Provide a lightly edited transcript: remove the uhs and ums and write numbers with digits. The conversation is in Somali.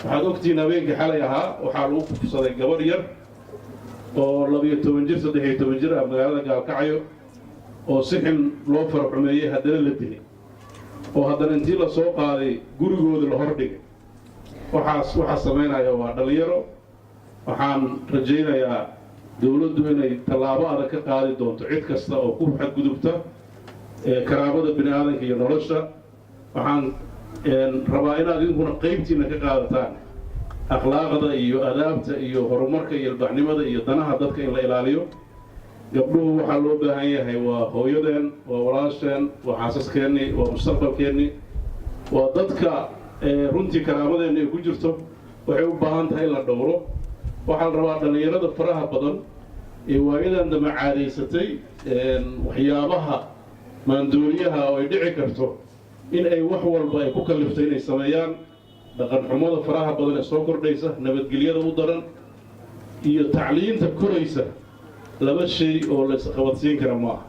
Waxaad ogtihiin, habeenkii xalay ahaa waxaa lagu kufsaday gabarh yar oo 12 jir, 13 jir ah, magaalada Gaalkacyo, oo si xun loo faraxumeeyey, haddana la dilay, oo haddana intii la soo qaaday gurigooda la hordhigay. Waxaas waxaa samaynaya waa dhallinyaro. Waxaan rajaynayaa dowladdu inay tallaabo adag ka qaadi doonto cid kasta oo ku xadgudubta karaamada bini aadanka iyo nolosha. Waxaan rabaa inaad idinkuna qaybtiina ka qaadataan akhlaaqda iyo adaabta iyo horumarka iyo ilbaxnimada iyo danaha dadka in la ilaaliyo. Gabdhuhu waxaa loo baahan yahay waa hooyadeen, waa walaasheen, waa xaasaskeenni, waa mustaqbalkeenni, waa dadka runtii karaamadeenna ay ku jirto. Waxay u baahan tahay in la dhowro. Waxaa la rabaa dhallinyarada faraha badan ee waayadan dambe caadaysatay waxyaabaha maandooriyaha oo ay dhici karto in ay wax walba ay ku kalliftay inay sameeyaan, dhaqan xumada faraha badan ee soo kordhaysa, nabadgelyada u daran iyo tacliinta koraysa, laba shay oo la isqabadsiin kara ma aha.